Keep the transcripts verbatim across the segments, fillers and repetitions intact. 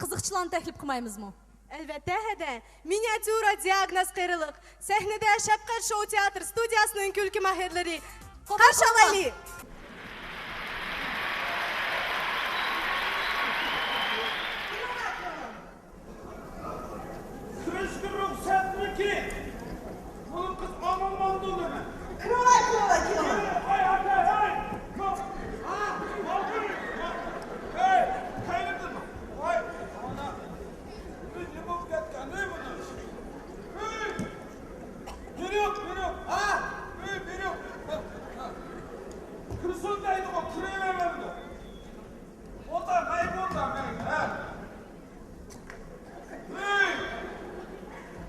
قىزىقچىلارنى تەكلىپ قىلمايمىزمۇ؟ ئەلۋەتتە، ھەدە. مىنىياتيۇرا دىئاگنوز قېرىلىق. سەھنىدە شەپقەت شوۋ تىياتىر ستۇدىيەسىنىڭ كۈلكە ماھىرلىرى. قارشى ئالايلى! كىرىشكە رۇخسەتمىكىن؟ بۇ قىز ئامان ماندۇ نېمە؟ كىرىڭلار، كىرىڭلار، كىرىڭلار. ۋاي، ھاي، ھاي، ھاي! يوق. ھا؟ ماڭغىن. ھەي، قاينىتىم. ۋاي، ئانا. بۇ نېمە بولۇپ كەتكەن، نېمە بۇ؟ ھەي! بىر يوق، بىر يوق. ھا؟ ھەي، بىر يوق. ھا، ھا. كىرسۇن دەيدىغۇ، كىرىۋەرمەمدۇ؟ ئولتۇر، مەيگە ئولتۇر، مەيگە، ھە. ھەي!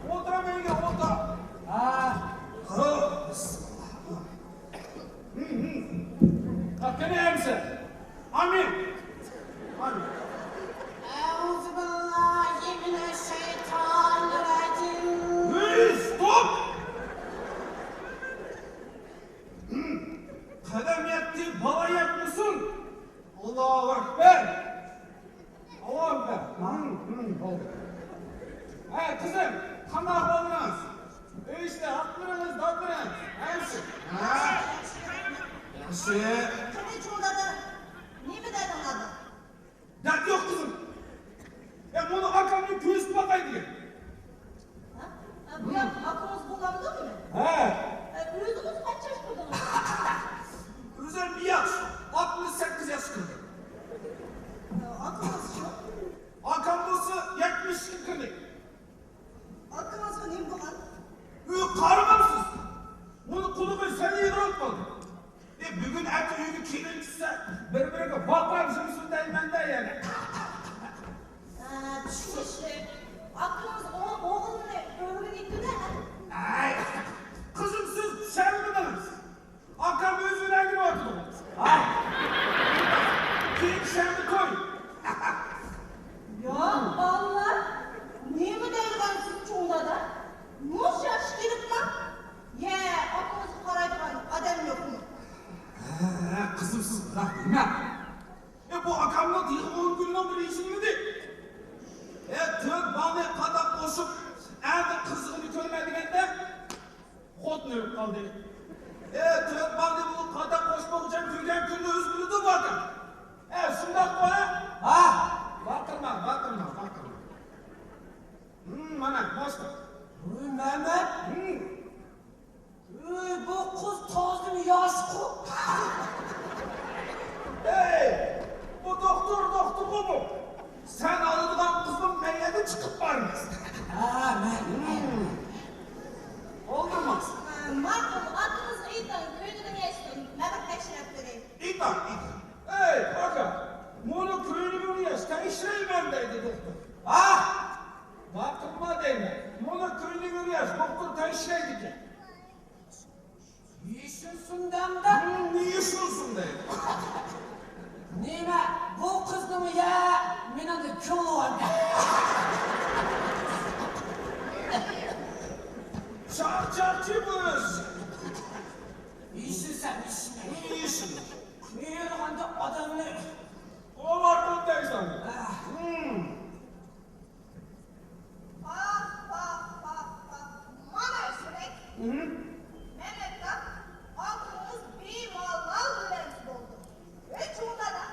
ئولتۇر، مەيگە ئولتۇر. ھە. ھە. ھە، قېنى ئەمسە. ئامىن. ئامىن. أعوذ بالله من الشيطان الرجيم. ھەي، ستوپ! قەدەم يەتتى، بالا يەتمىسۇن. ئاللاھۇ ئەكبەر! ئاللاھۇ ئەكبەر! ھىم، ھىم، بولدى. ھە، قىزىم، قانداق ئەھۋالىڭىز؟ ئۆي ئىشلىرى، ئاتلىرىڭىز، دادلىرىڭىز، ھەممىسى؟ ھە؟ ياخشى. قېنى چوڭ دادا، نېمە دەردىڭلار بار؟ دەرد يوق، قىزىم. يا، مۇنۇ ئاكامنى كۆرسىتىپ باقاي دېگەن. ھە؟ ئە، بۇ ياق ئاكىڭىز بولامدۇ نېمە؟ ھە. ئە، ئۆزىڭىز قانچە ياش كىردىڭىز؟ ئۆزۈم بىر ياش، ئاتمىش سەككىز ياش كىردىم. ئە، ئاكىڭىزچۇ؟ ئاكام بولسا يەتمىش ئىككى كىردى. ئاكىڭىزغا نېمە بولغان؟ ئۆي قارىمامسىز؟ مۇنۇ قۇلىقى سەل يىغلاپ قالدى. ئە، بۈگۈن ئەتە ئۆيگە كېلىن چۈشسە، بىر-بىرىگە باقار جىمسۇن دەيمەن-دە يەنە. ھە، چۈشىنىشلىك. ئاكىڭىز ئو-، ئوغلىنى ئۆگىنىۋېتىدۇ-دە. ئەي، قىزىم، سىز چۈشەنمىدىڭىز. ئاكام ئۆزى بىلەن كېلىۋاتىدىغۇ. ھە؟ كېيىن شەنبە توي. يا بالىلار، نېمە دەيدىغانسىز چوڭ دادا؟ مۇشۇ ياشقا كېلىپلا، يە، ئاكىڭىزغا قارايدىغان ئادەم يوقمۇ؟ ھە، قىزىم، سىز بۇنداق دېمەڭ. ئە، بۇ ئاكامنىڭ تېخى ئون كۈننىڭ بىر يېشىلمىدى. ئە، تۆت بالىنى قاتاق قوشۇپ، ئەمدى قىزىغىنى كۆرىمەن دېگەندە، خوتۇنى ئۆلۈپ قالدى. ئە، تۆت بالىنى بۇ قاتاق قوشمىغۇچە كۆرگەن كۈننى ئۆزى بىلىدۇ بۇ ئاكام. ئە، شۇنداققۇ، ھە؟ ھا! ۋارقىرىما، ۋارقىرىما، ۋارقىرىما. ھىم، مانا، باشلىق. ۋوي، مەمەت! ھىم. ۋوي، بۇ قىز تازىدىن ياشقۇ. ئەي، بۇ دوختۇر، دوختۇرغۇ بۇ؟ سەن ئالىدىغان قىزنىڭ مەينىدىن چىقىپ بارمىز. ھە، مەن. ھىم. ئولتۇرماس. ماقۇل، ئاكىڭىزغا ئېيتىڭ، كۆيدۈرمەسكىن، مەبلەغ تەشرىپلىرى. ئېيتاڭ، ئېيتاڭ. ئەي، ئاكا، مۇنۇ كۆينىگۈل ياش، تەكشۈرەيمەن دەيدۇ دوختۇر. ھا؟ ۋارقىرىما دەيمەن. مۇنۇ كۆينىگۈل ياش، دوختۇر تەكشۈرەيدىكەن. يېشىلسۇن دەمدە. ھىم، يېشىلسۇن دەيدۇ. نېمە، بۇ قىزنىڭ يا مېنىڭدە كۆڭلى باركەن؟ چاقچاقچى بۇ ئۆزى. يېشىلسەم يېشىلمەي. يېشىل. كۆيىدىغاندا ئادەمنى. ئۇ بار بۇ دەيسەن. ئاھ. ھىم. پاھ، پاھ، پاھ، پاھ. مانا شۇنى. ھىم. مەن ئېيتقان، ئاكىڭىز بىمالال ئۆلەمسە بولدى. ۋەي چوڭ دادا،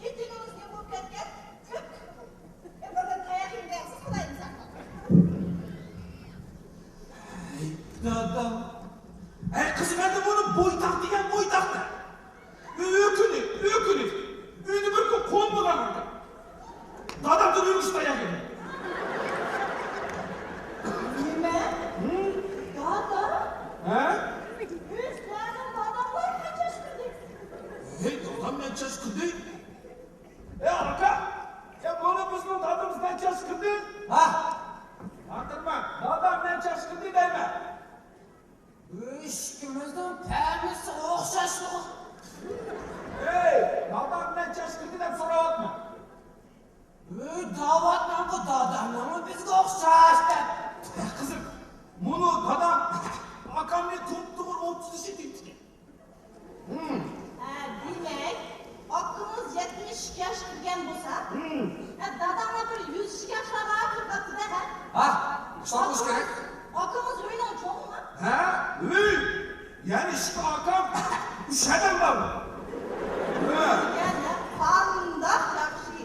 ئېتىكىڭىزگە بولۇپ كەتكەن كۆپ كىرىدۇ. ئە، بىردىن تاياق يېمىگەنسىز خۇدايىم ساقلىسۇن. ھەي، دادام. ھەي، قىزىم، ئەمدى بۇنى بويتاق دېگەن بويتاق-دە. ئۆكۈنۈپ، ئۆكۈنۈپ، ئۆيدە بىر كۈن قونمىغان ئىدى. دادامدىن ئۆگىنىش تاياق يېدىم. نېمە؟ ھىم؟ دادا؟ ھە؟ ئۆزلەرنىڭ داداملار نەچچە ياش كىردى؟ ھەي، دادام نەچچە ياش كىردى؟ ئە، ئاكا، ئە، بۇنى بىزنىڭ دادىمىز نەچچە ياش كىردى؟ ھا؟ ئاقىرما، دادام نەچچە ياش كىردى دەيمەن. ئىككىمىزنىڭ پەمىسى ئوخشاشمۇ؟ ھەي، دادام نەچچە ياش كىردى دەپ سوراۋاتما. ھەي، دەۋاتمامغۇ، دادامنىڭمۇ بىزگە ئوخشاش دەپ. قىزىم، مۇنۇ دادام ئاكامنى توپتوغرا ئوتتۇز يېشى دېيىپتىكەن. ھە، دېمەك، ئاكىڭىز يەتمىش ئىككى ياشقا كىرگەن بولسا، ھە، داداڭلار بىر ھە؟ ئىشلار بولۇشى كېرەك. ئاكىڭىز ئۆينىڭ چوڭىمۇ؟ ھە؟ ئۆي؟ يەنى ئىككى ئاكام، ئۈچ ھەدەم بار. ھە. يەنە قانداق ياخشى.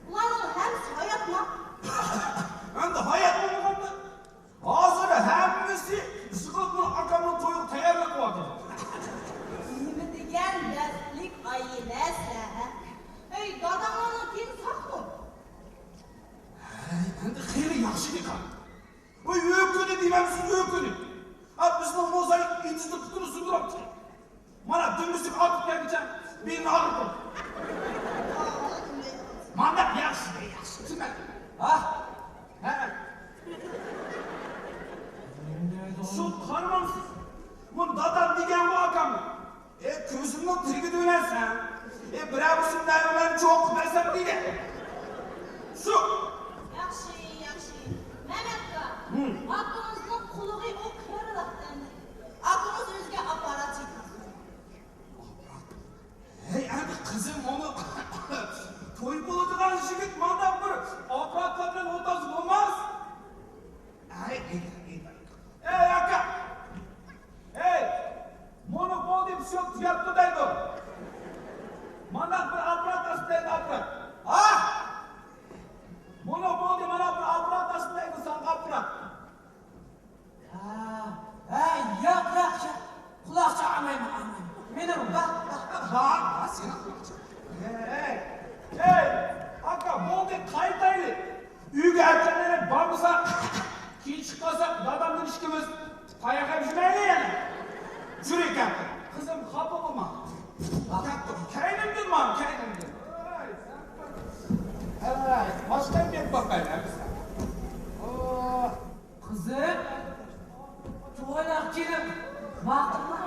ئۇلارنىڭ ھەممىسى ھاياتمۇ؟ ئەمدى ھايات بولمىغاندا، ھازىر ھەممىسى يىغىلىپ مانا ئاكامنىڭ تويىغا تەييارلىق قىلىۋاتىدۇ. نېمە دېگەن بەختلىك ئائىلە سىلەر، ھە؟ ئەي، داداڭلارنىڭ تېنى ساقمۇ؟ ھەي، ئەمدى خېلى ياخشى ئىكەن. ۋاي، ئۆكۈنۈپ دېمەمسىز، ئۆكۈنۈپ. ئا، بىزنىڭ موزايىك ئېتىزنىڭ پۇتىنى سۇندۇرۇپتۇ. مانا دۈمبىسىگە ئاتىپ كەلگۈچە بېلىنى ئاغرىتىپ. مانداق ياخشى، ياخشى، تۈمەن. ھا؟ ھە. شۇ قارىمامسىز؟ بۇ دادام دېگەنغۇ ئاكام. ئە، كۆزۈمنىڭ تىرىگى دۆلەنسەن. ئە، بىرەر بۇرسۇم نەۋرىلەرنى چوقۇپ بەرسەم دېگەن. شۇ. ياخشى، ياخشى. مەمەت ئاكا، ھىم. ئاكىڭىزنىڭ قۇلىقى ئۇ قېرىلىقتى ئەمدى. ئاكىڭىز ئۆزىگە ئاپپارات سېتىڭ. ھەي، ئەمدى قىزىم مانا توي بولىدىغان يىگىت مانداق بىر ئاپپاراتلار بىلەن ئولتۇرسا بولماس. ھەي، ھەي، ھەي. ئەي، ئاكا! ئەي! مانا بولدى، شۇ تۈگەپتۇ دەيدۇ. مانداق بىر ئاپپارات ئاچتى دەيدۇ، ئاپپارات. ھا؟ مانا بولدى، مانا بىر ئاپپارات ئاچتى دەيدۇ ساڭا، ئاپپارات. ھا، ھە، ياق، ياق، ياق. قۇلاقچا ئاڭلايمەن، ئاڭلايمەن. مېنى باق، باق، باق. باق، باق، سېنى قۇلاقچا. ھەي، ھەي، ئاكا، بولدى، قايتايلى. ئۆيگە ئەركەكلىرى بارمىسا، كېيىن چىقىپ قالساق، دادامدىن ئىككىمىز تاياق يەپ يۈرمەيلى يەنە. جۈرى گەپ. قىزىم، خاپا بولما. كەينىمدىن ماڭ، كەينىمدىن. ھەي، باشقا يەرگە باقايلى، ھە، بىز. قىزىم، چوغايلاق كېلىپ، ماقۇلما.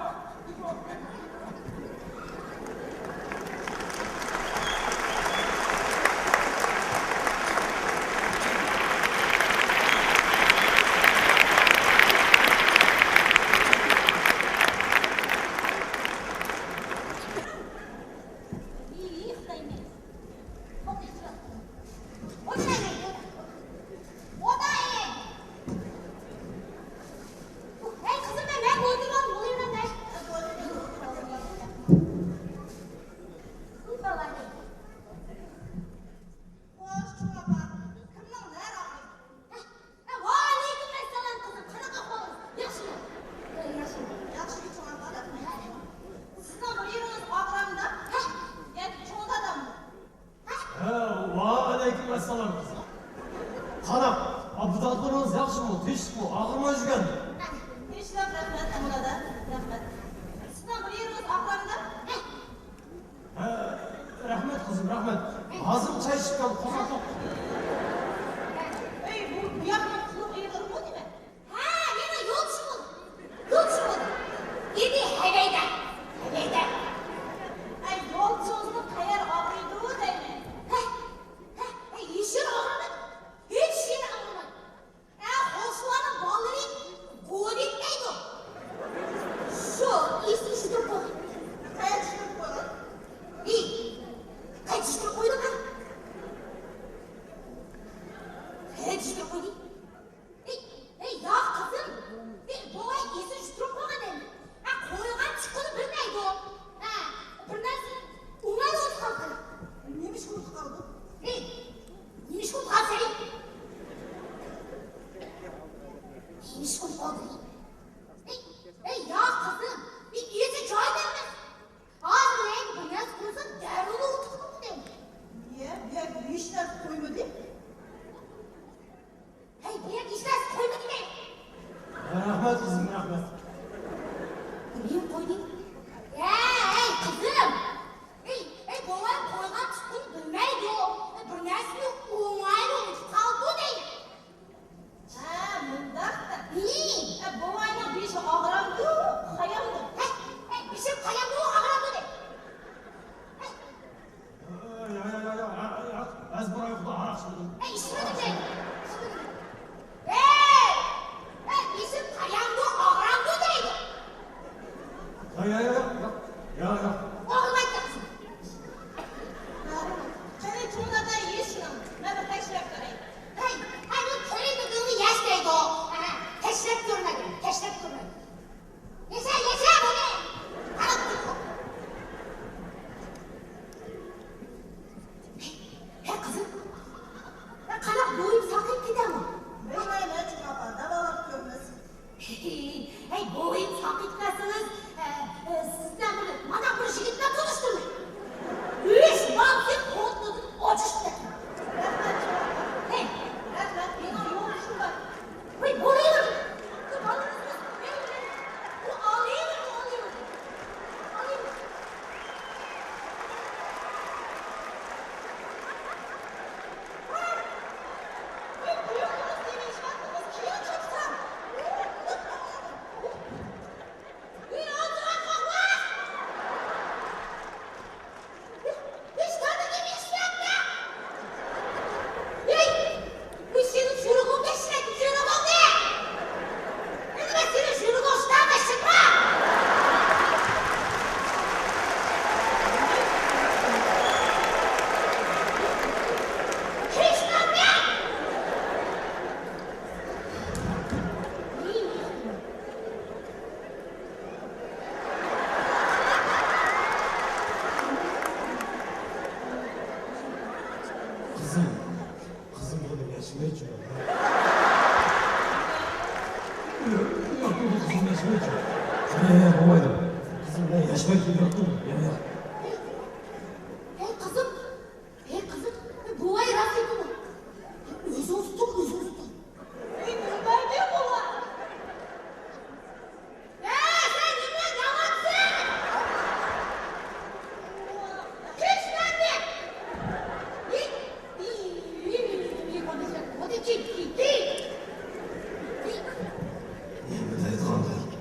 ۋەئەلەيكۇم ئەسسالام، قىزىم، قانداق ئەھۋالىڭىز؟ ياخشىمۇ؟ ياخشى. ياخشى، چوڭ ئاپا، رەھمەت. سىزنىڭ بىر يېرىڭىز ئاغرامدۇ؟ ھە؟ ياكى چوڭ داداممۇ؟ ھە، ۋەئەلەيكۇم ئەسسالام، قىزىم. قانداق، ئابدۇدادىلىرىڭىز ياخشىمۇ؟ تىنچلىقمۇ؟ ئاغرىماي يۈرگەنمۇ؟ تىنچلىق، رەھمەت، ئەمىنادە، رەھمەت. سىزنىڭ بىر يېرىڭىز ئاغرامدۇ؟ ھە؟ ھە، رەھمەت قىزىم، رەھمەت. ھازىر چاي ئىچىپ كەل، قورساق توق. ئەي، بۇ، بۇ ياقنىڭ قۇلۇق ئېغىرمۇ نېمە؟ ھە، يەنە يولچى بولدى. يولچى بولدى. ئىدى ھەيدەيدە، ھەيدەيدە. ئەي، يولچىڭىزنىڭ قەيەر ئاغرىيدۇ دەيمەن. ھە، ھە، ھە، ھېچ يېرى ئاغرىمايدۇ. ھېچ يېرى ئاغرىمايدۇ. ئە، خوسۇۋانىڭ بالىلىرى گودىت دەيدۇ. شۇ، ئېسىڭ چۈشۈرۈپ قوي. قەيەر چۈشۈرۈپ قويدۇڭ؟ ھى، قەيەر چۈشۈرۈپ قويدۇڭ، ھە؟ قەيەر چۈشۈرۈپ قويدى؟ ھى، ھى، ياق، قىزىم. ھى، بوۋاي ئېسىڭ چۈشۈرۈپ قويغان ئەمدى. ھە، قويغان چىققىنى بىلمەيدۇ. ھە، بىر نەرسىنى ئوڭايلا ئۇنتۇپ قالدى. نېمىشقا ئۇنتۇپ قالدى؟ ھى، نېمىشقا ئۇنتۇپ قالدى سەن؟ نېمىشقا ئۇنتۇپ قالدى؟ ئەي، ئەي، ياق، قىزىم، ئېسى جايىدا ئەمەس. ھازىر مەن بىر نەرسە قىلسام، دەررۇلا ئۇنتۇپ قالىدۇ. نېمە؟ بۇ يەردە ھېچ نەرسە قويمىدى؟ ھەي، بۇ يەردە ھېچ نەرسە قويمىدى دەيمەن. رەھمەت، قىزىم، رەھمەت. نېمە قويدى؟ ھەي، قىزىم! ئەي، ئەي، بوۋاي قويغان تۇتقىنى بىلمەيدۇ. بىر نەرسىنى ئوڭايلا ئۇنتۇپ قالىدۇ دەيمەن. ھە، مۇنداق. ھى! ئە، بوۋاينىڭ بېشى ئاغرامدۇ، قايامدۇ؟ ھە، ھە، بېشىم قايامدۇ، ئاغرامدۇ دەيدۇ. ھە. يا، يا، يا، يا، يا، يا، ئەز بىر ئاي خۇدا ھاراق ئىچمىدىم. ھە، ئىچمىدىم دەيدۇ. ئىچمىدىم. ھەي! ھە، بېشىم قايامدۇ، ئاغرامدۇ دەيدۇ. يا، يا، يا، يا، يا، يا. ئاغرىمايدىكەنسىز. قېنى، چوڭ دادا يېشىنىڭ، مەن بىر تەكشۈرۈپ كۆرەي. ھەي، ھەي، مەن كۆرەي ياشمايچۇ. ياق، ياق، قىزىم ياشمايچۇ. ياق، ياق، بولمايدۇ. قىزىم، مەن ياشمايچۇ، ياق، ياق، ياق. ھەي، قىزىم، ھەي، قىزىم، بوۋاي راست ئېيتىدۇ. ئۆزۈڭ تۇتۇڭ، ئۆزۈڭ تۇتۇڭ. ۋاي، نېمە دەيدۇ بۇلار؟ ھە، سەن نېمە دەۋاتسەن؟ كەچ مەندە! نېمە دەيدىغاندەك؟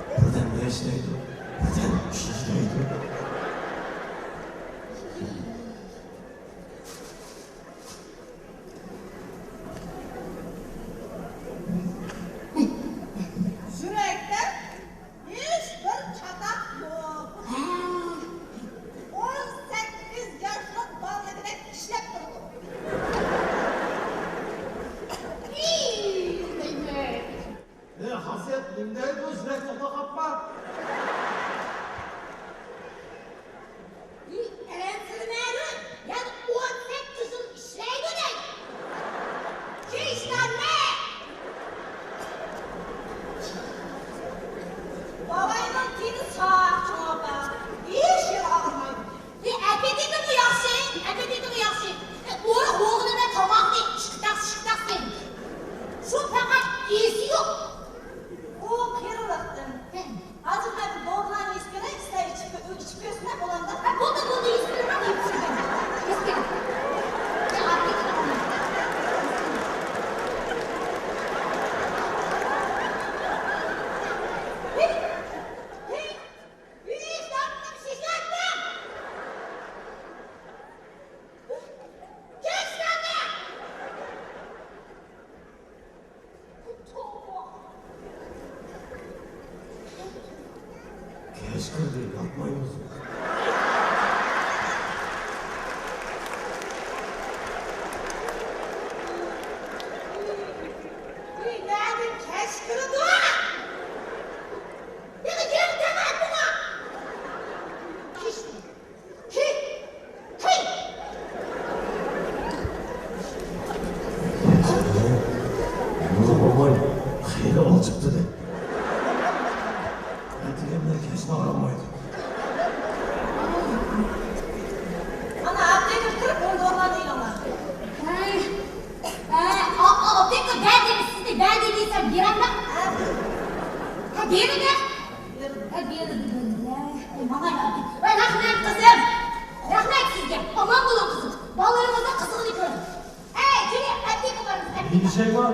بىردەم ياشنايدۇ، بىردەم ئىشلەيدۇ. يۈرەكتە ھېچبىر چاتاق يوق. ھە. ئون سەككىز ياشلىق بالىدەك ئىشلەپ تۇرىدۇ. ئى، دەيمەن. ئى، خاسىيەت، نېمە دەيدۇ، يۈرەك توختاپ قاپما. ئەنسىرىمەيدۇ، يەنە ئون سەككىز يىل ئىشلەيدۇ دەيدۇ. شۇ ئىشلارنى. بوۋاينىڭ تېنى ساق، چوڭ ئاپا. ھېچ يېرى ئاغرىمايدۇ. ئەپېتىتىمۇ ياخشى، ئەپېتىتىمۇ ياخشى. ئورۇق بولغىنىدا تاماقنى ئىككى تاس، ئىككى تاس يەيدۇ. شۇ پەقەت ئېسى يوق. ئۇ قېرىلىقتىن. ھازىر مەن بىر دورىلارنى ئىچىپ بېرەي، سىلەر ئىچىپ، ئىچىپ كۆرسىلەر بولامدۇ؟ ھە، بولدى، بولدى، ئىچىپ بېرىمەن، ئىچىپ بېرىمەن. ئىچىپ بېرىمەن. ھېي! ھېي! ئىشتاننى شىشلەتمە! كەچ مەندە! كەچ كىردى، ياتمايمىز. ئۆي نەدىن كەچ كىرىدۇ؟ يەنە يەر تەڭ بۇغا. كەچ. ھى! ھى! بۇنى بوۋاي خېلى ئالجىقتىدى. ئەتىگەندە كەچ ئاغرىمايدۇ. ئانا، ئاپتېكىغا كىرىپ، ئون دورىلارنى ئېلىڭلار. ھەي، ئە، ئا-، ئا-، ئاپتېكىغا بەردىم، سىزنى بەردى دېسەم، بېرەمدۇ؟ ھە. ھە، بېرىدۇ. ھە، بېرىدۇ، بېرىدۇ. ھە، ماڭاي، ئاپتېكىغا. ۋاي، رەھمەت، قىزىم. رەھمەت سىزگە. ئامان بولۇڭ، قىزىم. بالىلىرىڭىزنىڭ قىزىقىنى كۆرۈڭ. ھەي، جۈرە، ئەتىگە بارىمىز، ئەتىگە. نېمە ئىشىڭ بار؟